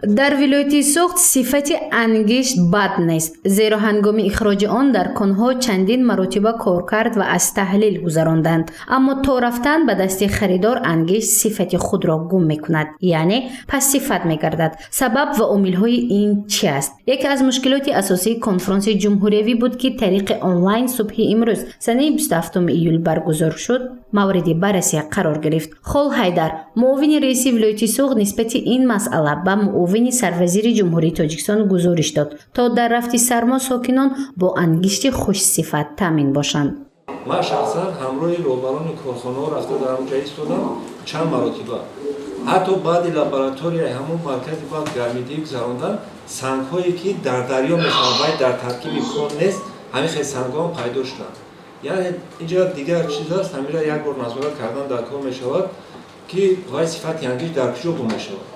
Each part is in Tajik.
Дар вилояти Суғд сифати ангишт бад нест, зеро ҳангоми ихроҷи он дар конҳо чандин маротиба коркард ва аз таҳлил гузаронданд. Аммо то рафтан ба дасти харидор ангишт сифати худро гум мекунад, яъне пастсифат мегардад. Сабаб ва омилҳои ин чи аст? Яке аз мушкилоти асосии конфронси ҷумҳуриявӣ буд, ки тариқи онлайн субҳи имрӯз, санаи 27 июл, баргузор шуд, мавриди баррасӣ қарор гирифт. Хол Ҳайдар, муовини раиси вилояти Суғд, нисбати ин масъала ба муовини сарвазири Ҷумҳурии Тоҷикистон гузориш дод, то дар рафти сармо сокинон бо ангишти хушсифат таъмин бошанд. Ман шахсан ҳамроҳи роҳбарони корхонаҳо рафта, дар ҳамон ҷо истодам чанд маротиба. Ҳатто баъди лабораторияи ҳамон маркази баъд гармидиҳӣ гузарондан, сангҳое, ки дар дарё мешаванд, вай дар таркиби кон нест, ҳамин хел сангҳоам пайдо шуданд. Яъне инҷа дигар чиз аст. Ҳамира як бор назорат кардан дар кор мешавад, ки вай сифати ангишт дар куҷо гум мешавад.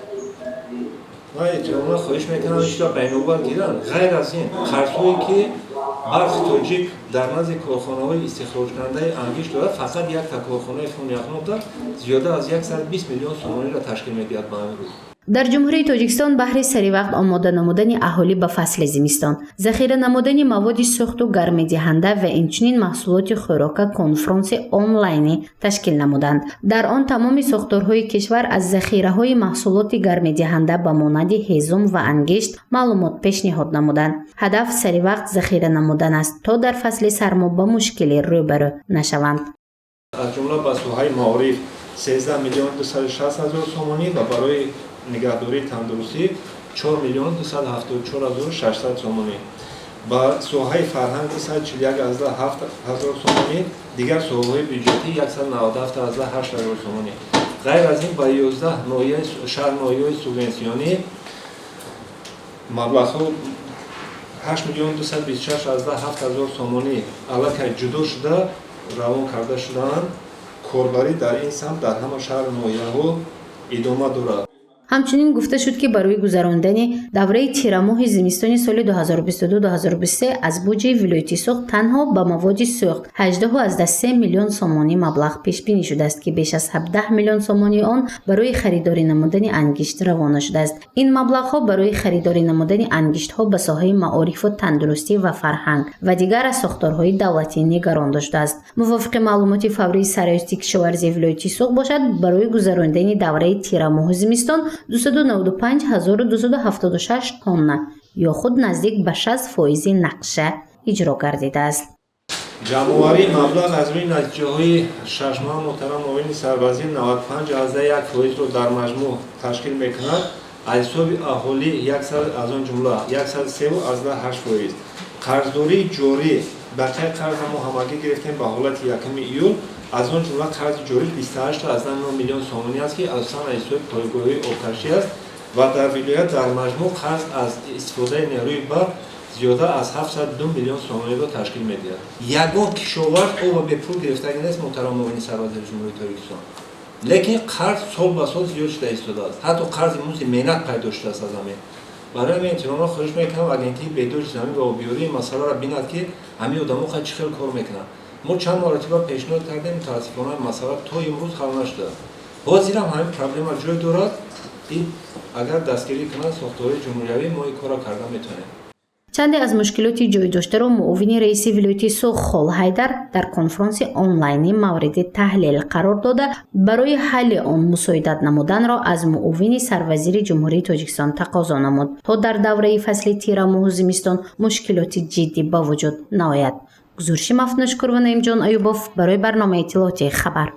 Ва эҳтиромона хоҳиш мекунам, ин чизро ба инобат гиранд. Ғайр аз ин, қарзҳое, ки Барқи Тоҷик дар назди корхонаҳои истихроҷкунандаи ангишт дорад, фақат якта корхонаи Фони Яғнобда зиёда аз 120 миллион сомониро ташкил медиҳад ба ҳамин рӯз. Дар Ҷумҳурии Тоҷикистон баҳри саривақт омода намудани аҳолӣ ба фасли зимистон, захира намудани маводи сӯхту гармидиҳанда ва инчунин маҳсулоти хӯрока конфронси онлайнӣ ташкил намуданд. Дар он тамоми сохторҳои кишвар аз захираҳои маҳсулоти гармидиҳанда ба монанди ҳезум ва ангишт маълумот пешниҳод намуданд. Ҳадаф саривақт захира намудан аст, то дар фасли сармо ба мушкилӣ рӯбарӯ нашаванд. Аз ҷумла ба соҳаи маориф 13 миллион 260 ҳазор сомонӣ ва барои нигаҳдории тандурустӣ 4 миллион 274 ҳазору 600 сомонӣ, ба соҳаи фарҳанг 241,7 ҳазор сомонӣ, дигар соҳаҳои бюҷетӣ 197,8 ҳазор сомонӣ. Ғайр аз ин, ба 11 ноҳияи шаҳр, ноҳияҳои субвенсионӣ маблағҳо 8 миллион 226,7 ҳазор сомонӣ аллакай ҷудо шуда, равон карда шудаанд. Корбарӣ дар ин самт дар ҳама шаҳру ноҳияҳо идома дорад. Ҳамчунин гуфта шуд, ки барои гузарондани давраи тирамоҳи зимистони соли 2022-2023 аз буҷаи вилояти Суғд танҳо ба маводи сӯхт 18,3 миллион сомонӣ маблағ пешбинӣ шудааст, ки беш аз 17 миллион сомонии он барои харидорӣ намудани ангишт равона шудааст. Ин маблағҳо барои харидорӣ намудани ангиштҳо ба соҳаи маорифу тандурустӣ ва фарҳанг ва дигар аз сохторҳои давлатӣ нигаронда шудааст. Мувофиқи маълумоти фаврии Сарраёсати кишоварзии вилояти Суғд бошад, барои гузарондани давраи тирамоҳу зимистон 295 276 тонна ё худ наздик ба 60 фоизи нақша иҷро гардидааст. Ҷамъоварии маблағ аз рӯи натиҷаҳои шашмоҳа, муҳтарам муовини сарвазир, 95,1 фоизро дар маҷмӯъ ташкил мекунад. Аз ҳисоби аҳолӣ, аз он ҷумла 103,8 фоиз. Қарздории ҷорӣ, бақияи қарза мо ҳамагӣ гирифтем ба ҳолати 1 июл, аз он ҷумла қарзи ҷорӣ 28,9 миллион сомонӣ аст, ки асосан аз ҳисоби пойгоҳҳои обкашӣ аст. Ва дар вилоят дар маҷмӯъ қарз аз истифодаи нерӯи барқ зиёда аз 702 миллион сомониро ташкил медиҳад. Ягон кишоварз оба бепул гирифтагӣ нест, муҳтарам муовини сарвазири Ҷумҳурии Тоҷикистон, лекин қарз сол ба сол зиёд шуда истодааст. Ҳатто қарзи музди меҳнат пайдо шудааст аз ҳамин. Барои ҳамин эҳтиромона хоҳиш мекунам, Агентии беҳдошти замин ва обиёрии масъаларо бинад, ки ҳамин одамо чӣ хел кор мекунанд. Мо чанд маротиба пешниҳод кардем, мутаассифона, масъала то имрӯз ҳал нашудааст. Ҳозирам ҳамин проблема ҷой дорад. Агар дастгирӣ кунанд сохторҳои ҷумҳуриявӣ, мо ин корро карда метавонем. Чанде аз мушкилоти ҷойдоштаро муовини раиси вилояти Суғд Хол Ҳайдар дар конфронси онлайнӣ мавриди таҳлил қарор дода, барои ҳалли он мусоидат намуданро аз муовини сарвазири Ҷумҳурии Тоҷикистон тақозо намуд, то дар давраи фасли тирамоҳу зимистон мушкилоти ҷиддӣ ба вуҷуд наояд. Гузориши Мафтунашукур ва Наимҷон Аюбов барои барномаи иттилоотии «Хабар».